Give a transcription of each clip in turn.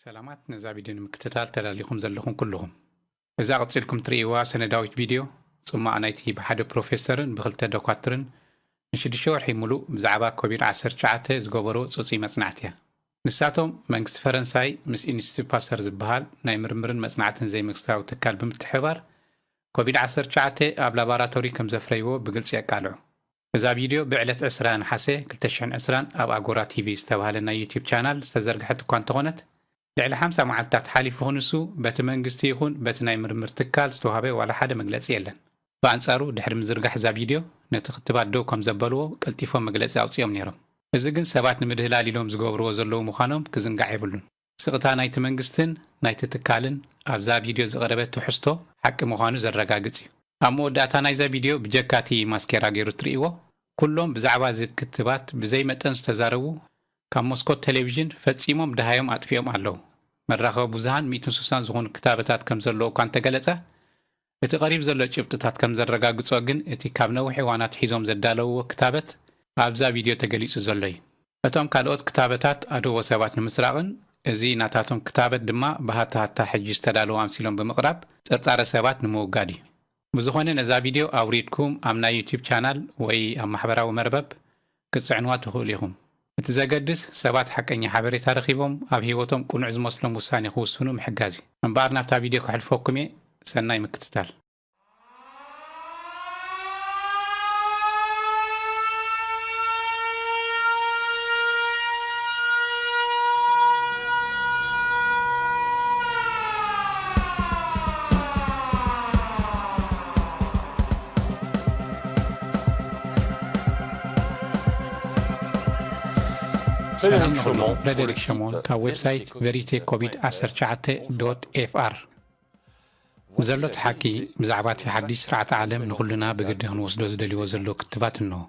ሰላማት፣ ነዛ ቪድዮ ንምክትታል ተዳሊኹም ዘለኹም ኩልኹም። እዛ ቀጺልኩም ትርእይዋ ሰነዳዊት ቪድዮ፣ ጽማቕ ናይቲ ብሓደ ፕሮፌሰርን ብኽልተ ዶኳትርን ንሽዱሽተ ወርሒ ሙሉእ ብዛዕባ ኮቪድ ዓሰርተ ትሽዓተ ዝገበርዎ ጽጹይ መጽናዕቲ እያ። ንሳቶም፣ መንግስቲ ፈረንሳይ ምስ ኢንስቲትዩት ፓስተር ዝበሃል ናይ ምርምርን መጽናዕትን ዘይመንግስታዊ ትካል ብምትሕብባር፣ ኮቪድ ዓሰርተ ትሽዓተ ኣብ ላቦራቶሪ ከም ዘፍረይዎ ብግልጺ የቃልዑ። እዛ ቪድዮ ብዕለት ዕስራ ነሓሰ ክልተ ሽሕን ዕስራን ኣብ ኣጎራ ቲቪ ዝተባህለ ናይ ዩቲዩብ ቻናል ዝተዘርግሐት እኳ እንተኾነት፣ ልዕሊ ሓምሳ መዓልትታት ሓሊፉ ክንሱ በቲ መንግስቲ ይኹን በቲ ናይ ምርምር ትካል ዝተዋህበ ዋላ ሓደ መግለጺ የለን። ብኣንጻሩ፣ ድሕሪ ምዝርጋሕ እዛ ቪድዮ፣ ነቲ ክትባት ደው ከም ዘበልዎ ቀልጢፎም መግለጺ ኣውጺኦም ነይሮም። እዚ ግን ሰባት ንምድህላል ኢሎም ዝገብርዎ ዘለዉ ምዃኖም ክዝንጋዕ የብሉን። ስቕታ ናይቲ መንግስትን ናይቲ ትካልን ኣብዛ ቪድዮ ዝቐረበ ትሕዝቶ ሓቂ ምዃኑ ዘረጋግጽ እዩ። ኣብ መወዳእታ ናይዛ ቪድዮ ብጀካ እቲ ማስኬራ ገይሩ እትርእይዎ፣ ኩሎም ብዛዕባ እዚ ክትባት ብዘይ መጠን ዝተዛረቡ ካብ መስኮት ቴሌቪዥን ፈጺሞም ደሃዮም ኣጥፊኦም ኣለዉ። መራኸቢ ብዙሃን ሚእትን ስሳን ዝኾኑ ክታበታት ከም ዘለዎ እኳ እንተገለጸ፣ እቲ ቀሪብ ዘሎ ጭብጥታት ከም ዘረጋግጾ ግን እቲ ካብ ነዊሕ እዋን ኣትሒዞም ዘዳለውዎ ክታበት ኣብዛ ቪድዮ ተገሊጹ ዘሎ እዩ። እቶም ካልኦት ክታበታት ኣድህቦ ሰባት ንምስራቕን እዚ ናታቶም ክታበት ድማ ብሃታ ሃታ ሕጂ ዝተዳለወ ኣምሲሎም ብምቕራብ ጥርጣረ ሰባት ንምውጋድ እዩ። ብዝኾነ ነዛ ቪድዮ ኣውሪድኩም ኣብ ናይ ዩቲዩብ ቻናል ወይ ኣብ ማሕበራዊ መርበብ ክትጽዕንዋ ትኽእሉ ኢኹም። እቲ ዘገድስ ሰባት ሓቀኛ ሓበሬታ ረኺቦም ኣብ ህይወቶም ቅኑዕ ዝመስሎም ውሳኔ ክውስኑ ምሕጋዝ እዩ። እምበኣር ናብታ ቪድዮ ከሕልፈኩም እየ። ሰናይ ምክትታል። ሰላም ንኹሉ። ፍሬደሪክ ሸሞን ካብ ዌብሳይት ቨሪቴ ኮቪድ ዓሰርተ ትሽዓተ ዶት ኤፍ ኣር። ንዘሎ እቲ ሓቂ ብዛዕባ እቲ ሓድሽ ስርዓተ ዓለም ንኹልና ብግዲ ክንወስዶ ዝደልይዎ ዘሎ ክትባት እንሆ።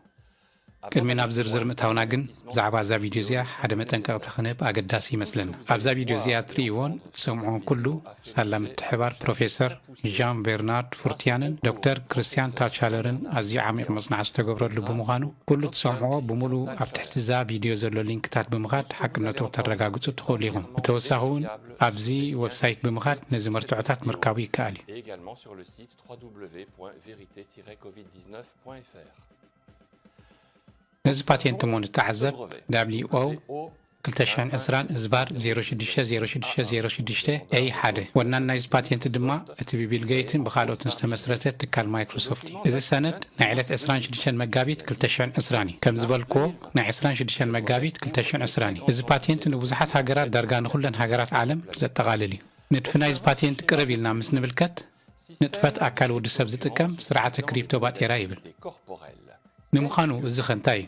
ቅድሚ ናብ ዝርዝር ምእታውና ግን፣ ብዛዕባ እዛ ቪድዮ እዚኣ ሓደ መጠንቀቕታ ክንህብ ኣገዳሲ ይመስለና። ኣብዛ ቪድዮ እዚኣ እትርእይዎን እትሰምዕዎን ኩሉ፣ ሳላ ምትሕባር ፕሮፌሰር ዣን ቬርናርድ ፉርቲያንን ዶክተር ክርስቲያን ታቻለርን ኣዝዩ ዓሚቕ መጽናዕቲ ዝተገብረሉ ብምዃኑ፣ ኩሉ እትሰምዕዎ ብምሉኡ ኣብ ትሕቲ እዛ ቪድዮ ዘሎ ሊንክታት ብምኻድ ሓቅነቱ ክተረጋግጹ ትኽእሉ ኢኹም። ብተወሳኺ እውን ኣብዚ ዌብሳይት ብምኻድ ነዚ መርትዖታት ምርካቡ ይከኣል እዩ። Et également sur le site trois W point vérité tiret covid dix-neuf point F R። ነዚ ፓቴንት እሞ ንተዓዘብ። ደብሊው ኦ ክልተ ሽሕን ዕስራን እዝባር ዜሮ ሽዱሽተ ዜሮ ሽዱሽተ ዜሮ ሽዱሽተ ኤ ሓደ። ወናኒ ናይዚ ፓቴንት ድማ እቲ ብቢል ጌይትን ብኻልኦትን ዝተመስረተ ትካል ማይክሮሶፍት እዩ። እዚ ሰነድ ናይ ዕለት ዕስራን ሽዱሽተን መጋቢት ክልተ ሽሕን ዕስራን እዩ። ከም ዝበልክዎ፣ ናይ ዕስራን ሽዱሽተን መጋቢት ክልተ ሽሕን ዕስራን እዩ። እዚ ፓቴንት ንብዙሓት ሃገራት፣ ዳርጋ ንኹለን ሃገራት ዓለም ዘጠቓልል እዩ። ንድፊ ናይዚ ፓቴንት ቅርብ ኢልና ምስ ንምልከት፣ ንጥፈት ኣካል ወዲ ሰብ ዝጥቀም ስርዓተ ክሪፕቶ ባጤራ ይብል። ንምዃኑ እዚ ኸ እንታይ እዩ?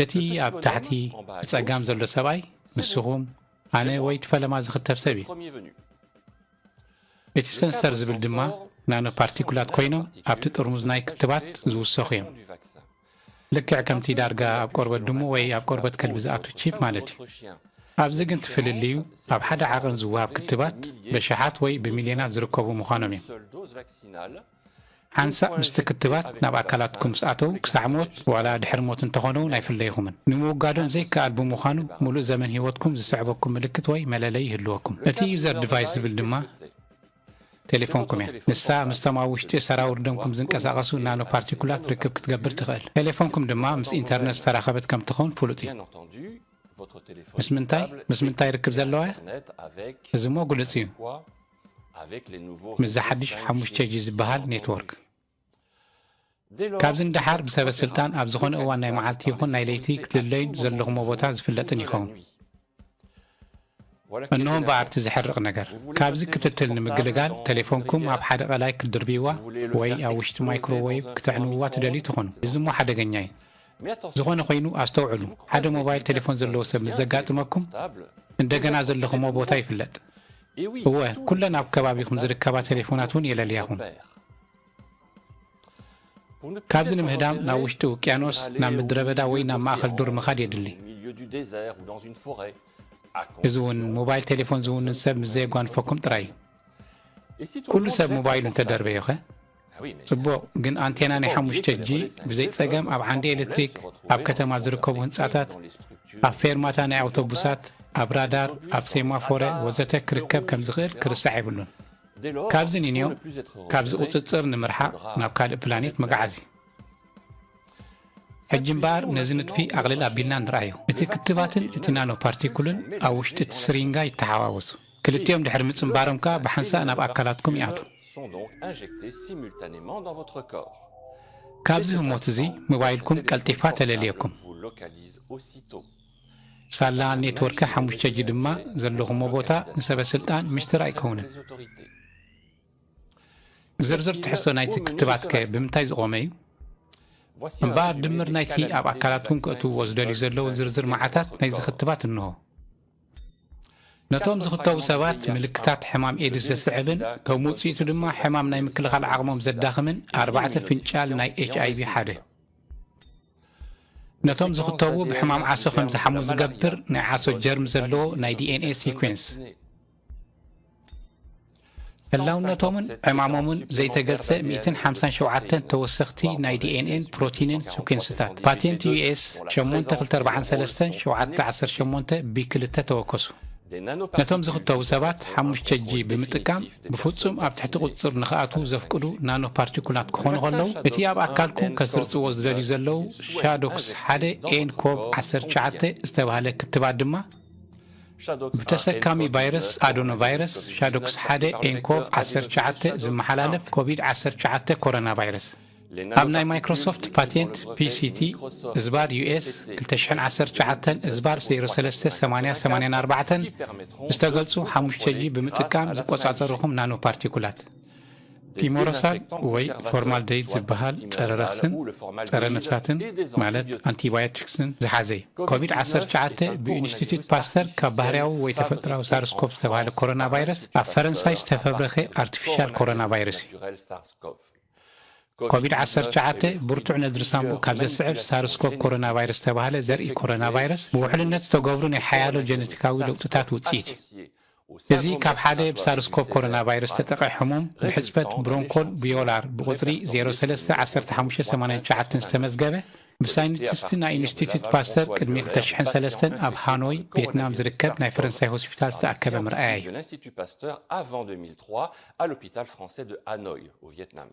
እቲ ኣብ ታሕቲ ብጸጋም ዘሎ ሰብኣይ ንስኹም፣ ኣነ ወይ እቲ ፈለማ ዝኽተብ ሰብ እዩ። እቲ ሰንሰር ዝብል ድማ ናኖ ፓርቲኩላት ኮይኖም ኣብቲ ጥርሙዝ ናይ ክትባት ዝውሰኹ እዮም። ልክዕ ከምቲ ዳርጋ ኣብ ቆርበት ድሙ ወይ ኣብ ቆርበት ከልቢ ዝኣቱ ቺፕ ማለት እዩ። ኣብዚ ግን እቲ ፍልልዩ፣ ኣብ ሓደ ዓቐን ዝወሃብ ክትባት በሽሓት ወይ ብሚልዮናት ዝርከቡ ምዃኖም እዮም። ሓንሳእ ምስቲ ክትባት ናብ ኣካላትኩም ምስ ኣተው ክሳዕ ሞት ዋላ ድሕሪ ሞት እንተኾነ እውን ኣይፍለይኹምን። ንምውጋዶም ዘይከኣል ብምዃኑ፣ ሙሉእ ዘመን ህይወትኩም ዝስዕበኩም ምልክት ወይ መለለዪ ይህልወኩም። እቲ ዩዘር ዲቫይስ ዝብል ድማ ቴሌፎንኩም እያ። ንሳ ምስቶም ኣብ ውሽጢ ሰራውር ደምኩም ዝንቀሳቐሱ ናኖ ፓርቲኩላት ርክብ ክትገብር ትኽእል። ቴሌፎንኩም ድማ ምስ ኢንተርነት ዝተራኸበት ከም ትኸውን ፍሉጥ እዩ። Bien entendu, votre téléphone ምስ ምንታይ? Portable ምስ ምንታይ ርክብ ዘለዋ እያ? Internet avec እዚ እሞ ግሉጽ እዩ። Quoi? Avec les nouveaux ምስዚ ሓድሽ ሓሙሽተ ጂ ዝበሃል ኔትወርክ። Dès lors, ካብዚ ንደሓር ብሰበ ስልጣን ኣብ ዝኾነ እዋን ናይ መዓልቲ ይኹን ናይ ለይቲ ክትልለዩን ዘለኹሞ ቦታ ዝፍለጥን ይኸውን። Voilà qui est እንሆ énervant. እምበኣር እቲ ዘሕርቕ ነገር። ካብዚ ክትትል ንምግልጋል፣ ቴሌፎንኩም ኣብ ሓደ ቀላይ ክትድርብይዋ ወይ ኣብ ውሽጢ ማይክሮዌቭ ክተዕንውዋ ትደልዩ ትኾኑ። እዚ እሞ ሓደገኛ እዩ። ዝኾነ ኮይኑ ኣስተውዕሉ፣ ሓደ ሞባይል ቴሌፎን ዘለዎ ሰብ ምስ ዘጋጥመኩም፣ እንደገና ዘለኹሞ ቦታ ይፍለጥ። እወ፣ ኩለን ኣብ ከባቢኹም ዝርከባ ቴሌፎናት እውን የለልያኹም። ካብዚ ንምህዳም ናብ ውሽጢ ውቅያኖስ፣ ናብ ምድረ በዳ ወይ ናብ ማእኸል ዱር ምኻድ የድሊ። እዚ እውን ሞባይል ቴሌፎን ዝውንን ሰብ ምስ ዘየጓንፈኩም ጥራይ እዩ። ኩሉ ሰብ ሞባይሉ እንተደርበዮኸ? ጽቡቕ፣ ግን ኣንቴና ናይ ሓሙሽተ ጂ ብዘይ ጸገም ኣብ ዓንዲ ኤሌክትሪክ፣ ኣብ ከተማ ዝርከቡ ህንጻታት፣ ኣብ ፌርማታ ናይ ኣውቶቡሳት፣ ኣብ ራዳር፣ ኣብ ሴማፎረ ወዘተ ክርከብ ከም ዝኽእል ክርስዕ የብሉን። ካብዚ ንንዮ፣ ካብዚ ቁጽጽር ንምርሓቕ ናብ ካልእ ፕላኔት መግዓዝ እዩ። ሕጂ እምበኣር ነዚ ንጥፊ ኣቕልል ኣቢልና ንርኣዮ። እቲ ክትባትን እቲ ናኖ ፓርቲኩልን ኣብ ውሽጢ እቲ ስሪንጋ ይተሓዋወሱ። ክልቲኦም ድሕሪ ምጽንባሮም ከኣ ብሓንሳእ ናብ ኣካላትኩም ይኣትዉ። Sont donc injectés simultanément dans votre corps. ካብዚ ህሞት እዚ ሞባይልኩም ቀልጢፋ ተለልየኩም። Vous localise aussitôt. ሳላ ኔትወርክ ሓሙሽተ ጂ ድማ ዘለኹሞ ቦታ ንሰበ ስልጣን ምስጢር ኣይከውንን። ዝርዝር ትሕዝቶ ናይቲ ክትባት ከ ብምንታይ ዝቖመ እዩ? እምበኣር ድምር ናይቲ ኣብ ኣካላትኩም ከእትውዎ ዝደልዩ ዘለዉ ዝርዝር መዓታት ናይዚ ክትባት እንሆ። ነቶም ዝኽተቡ ሰባት ምልክታት ሕማም ኤድስ ዘስዕብን ከም ውጽኢቱ ድማ ሕማም ናይ ምክልኻል ዓቕሞም ዘዳኽምን ኣርባዕተ ፍንጫል ናይ ኤች ኣይ ቪ ሓደ። ነቶም ዝኽተቡ ብሕማም ዓሶ ከም ዝሓሙ ዝገብር ናይ ዓሶ ጀርም ዘለዎ ናይ ዲ ኤን ኤ ሲኩዌንስ። ህላውነቶምን ዕማሞምን ዘይተገልጸ ሚእትን ሓምሳን ሸውዓተን ተወሰኽቲ ናይ ዲ ኤን ኤን ፕሮቲንን ሲኩዌንስታት። ፓቴንት ዩ ኤስ ሸሞንተ ክልተ ኣርባዓን ሰለስተን ሸውዓተ ዓሰርተ ሸሞንተ ቢ ክልተ ተወከሱ። ነቶም ዝኽተቡ ሰባት ሓሙሽተ ጂ ብምጥቃም ብፍጹም ኣብ ትሕቲ ቁጽጽር ንኽኣትዉ ዘፍቅዱ ናኖ ፓርቲኩላት ክኾኑ ከለዉ፣ እቲ ኣብ ኣካልኩም ከስርጽዎ ዝደልዩ ዘለዉ ሻዶክስ ሓደ ኤን ኮቭ ዓሰርተ ትሽዓተ ዝተባህለ ክትባት ድማ ብተሰካሚ ቫይረስ ኣዶኖ ቫይረስ ሻዶክስ ሓደ ኤን ኮቭ ዓሰርተ ትሽዓተ ዝመሓላለፍ ኮቪድ ዓሰርተ ትሽዓተ ኮሮና ቫይረስ። ኣብ ናይ ማይክሮሶፍት ፓቴንት ፒ ሲ ቲ እዝባር ዩ ኤስ ክልተ ሽሕን ዓሰርተ ትሽዓተን እዝባር ዜሮ ሰለስተ ሰማንያ ሰማንያን ኣርባዕተን ዝተገልጹ ሓሙሽተ ጂ ብምጥቃም ዝቆጻጸርኹም ናኖ ፓርቲኩላት ፒሞሮሳል ወይ ፎርማልደይድ ዝበሃል ጸረ ረኽስን ጸረ ነፍሳትን ማለት ኣንቲባዮቲክስን ዝሓዘ እዩ። ኮቪድ ዓሰርተ ትሽዓተ ብኢንስቲትዩት ፓስተር ካብ ባህርያዊ ወይ ተፈጥራዊ ሳርስኮፕ ዝተባህለ ኮሮና ቫይረስ ኣብ ፈረንሳይ ዝተፈብረኸ ኣርቲፊሻል ኮሮና ቫይረስ እዩ። ኮቪድ ዓሰርተ ትሽዓተ ብርቱዕ ነድሪ ሳንቡእ ካብ ዘስዕብ ሳርስኮፕ ኮሮና ቫይረስ ዝተባህለ ዘርኢ ኮሮና ቫይረስ ብውሕልነት ዝተገብሩ ናይ ሓያሎ ጀነቲካዊ ለውጥታት ውጽኢት እዩ። እዚ ካብ ሓደ ብሳርስኮፕ ኮሮና ቫይረስ ተጠቒ ሕሙም ብሕጽበት ብሮንኮል ቢዮላር ብቁጽሪ ዜሮ ሰለስተ ዓሰርተ ሓሙሽተ ሰማንያን ትሽዓተን ዝተመዝገበ ብሳይንቲስት ናይ ኢንስቲትዩት ፓስተር ቅድሚ ክልተ ሽሕን ሰለስተን ኣብ ሃኖይ ቬትናም ዝርከብ ናይ ፈረንሳይ ሆስፒታል ዝተኣከበ መርኣያ እዩ። De l'Institut Pasteur avant deux mille trois à l'hôpital français de Hanoï au Vietnam.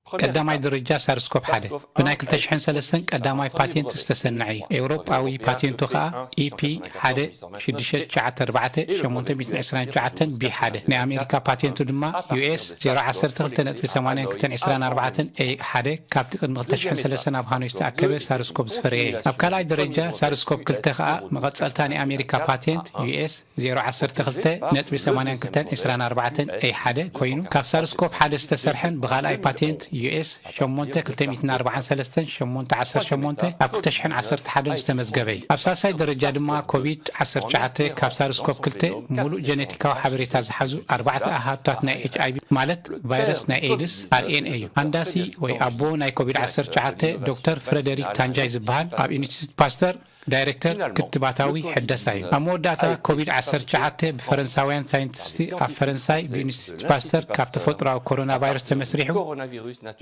ቀዳማይ ደረጃ ሳርስኮፕ ሓደ ብናይ ክልተ ሽሕን ሰለስተን ቀዳማይ ፓቴንት ዝተሰነዐ እዩ። ኤውሮጳዊ ፓቴንቱ ኸኣ ኢ ፒ ሓደ ሽዱሽተ ትሽዓተ ኣርባዕተ ሸሞንተ ሚእትን ዕስራን ትሽዓተን ቢ ሓደ። ናይ ኣሜሪካ ፓቴንቱ ድማ ዩ ኤስ ዜሮ ዓሰርተ ክልተ ነጥቢ ሰማንያን ክልተን ዕስራን ኣርባዕተን ኤ ሓደ ካብቲ ቅድሚ ክልተ ሽሕን ሰለስተን ኣብ ሃኖይ ዝተኣከበ ሳርስኮፕ ዝፈረየ እዩ። ኣብ ካልኣይ ደረጃ ሳርስኮፕ ክልተ ኸኣ መቐጸልታ ናይ ኣሜሪካ ፓቴንት ዩ ኤስ ዜሮ ዓሰርተ ክልተ ነጥቢ ሰማንያን ክልተን ዕስራን ኣርባዕተን ኤ ሓደ ኮይኑ ካብ ሳርስኮፕ ሓደ ዝተሰርሐን ብኻልኣይ ፓቴንት ዩ ኤስ ሸሞንተ ክልተ ሚእትን ኣርባዓን ሰለስተን ሸሞንተ ዓሰርተ ሸሞንተ ኣብ ክልተ ሽሕን ዓሰርተ ሓደን ዝተመዝገበ እዩ። ኣብ ሳልሳይ ደረጃ ድማ ኮቪድ ዓሰርተ ትሽዓተ ካብ ሳርስኮፕ ክልተ ሙሉእ ጀነቲካዊ ሓበሬታ ዝሓዙ ኣርባዕተ ኣሃዱታት ናይ ኤች ኣይ ቪ ማለት ቫይረስ ናይ ኤድስ ኣር ኤን ኤ እዩ። ሃንዳሲ ወይ ኣቦ ናይ ኮቪድ ዓሰርተ ትሽዓተ ዶክተር ፍረደሪክ ታንጃይ ዝበሃል ኣብ ኢንስቲትዩት ፓስተር ዳይሬክተር ክትባታዊ ሕደሳ እዩ። ኣብ መወዳእታ ኮቪድ ዓሰርተ ትሽዓተ ብፈረንሳውያን ሳይንቲስቲ ኣብ ፈረንሳይ ብኢንስቲትዩት ፓስተር ካብ ተፈጥሮኣዊ ኮሮና ቫይረስ ተመስሪሑ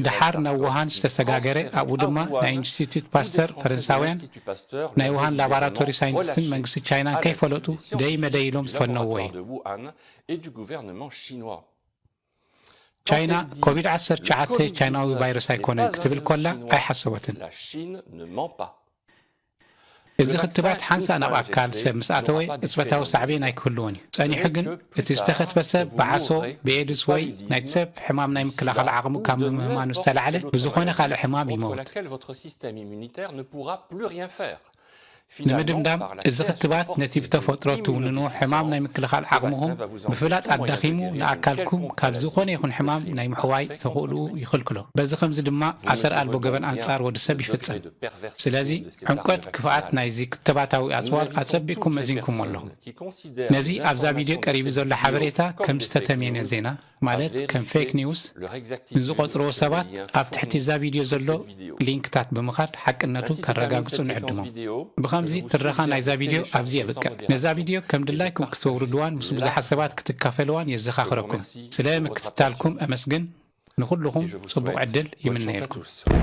ደሓር ናብ ውሃን ዝተሰጋገረ ኣብኡ ድማ ናይ ኢንስቲትዩት ፓስተር ፈረንሳውያን ናይ ውሃን ላባራቶሪ ሳይንቲስትን መንግስቲ ቻይናን ከይፈለጡ ደይ መደይ ኢሎም ዝፈነዎ እዩ። ቻይና ኮቪድ ዓሰርተ ትሽዓተ ቻይናዊ ቫይረስ ኣይኮነን ክትብል ኮላ ኣይሓሰበትን። እዚ ክትባት ሓንሳእ ናብ ኣካል ሰብ ምስ ኣተወ ቅጽበታዊ ሳዕቤን ኣይክህልዎን እዩ። ጸኒሑ ግን እቲ ዝተኸትበ ሰብ ብዓሶ፣ ብኤድስ ወይ ናይቲ ሰብ ሕማም ናይ ምክልኻል ዓቕሙ ካብ ምምህማኑ ዝተላዕለ ብዝኾነ ካልእ ሕማም ይመውት። ንምድምዳም፣ እዚ ክትባት ነቲ ብተፈጥሮ ትውንንዎ ሕማም ናይ ምክልኻል ዓቕምኹም ብፍላጥ ኣዳኺሙ ንኣካልኩም ካብ ዝኾነ ይኹን ሕማም ናይ ምሕዋይ ተኽእልኡ ይኽልክሎ። በዚ ኸምዚ ድማ ኣሰር ኣልቦ ገበን ኣንጻር ወዲ ሰብ ይፍጸም። ስለዚ ዕምቆት ክፍኣት ናይዚ ክተባታዊ ኣጽዋር ኣጸቢቕኩም መዚንኩሞ ኣለኹም። ነዚ ኣብዛ ቪድዮ ቀሪቡ ዘሎ ሓበሬታ ከም ዝተተምየነ ዜና ማለት ከም ፌክ ኒውስ ንዝቖጽርዎ ሰባት ኣብ ትሕቲ እዛ ቪድዮ ዘሎ ሊንክታት ብምኻድ ሓቅነቱ ከረጋግጹ ንዕድሞም። ብኸምዚ ትረኻ ናይዛ ቪድዮ ኣብዚ የብቅዕ። ነዛ ቪድዮ ከም ድላይኩም ክተውርድዋን ምስ ብዙሓት ሰባት ክትካፈልዋን የዘኻኽረኩም። ስለ ምክትታልኩም ኣመስግን። ንኹልኹም ጽቡቕ ዕድል ይምነየልኩም።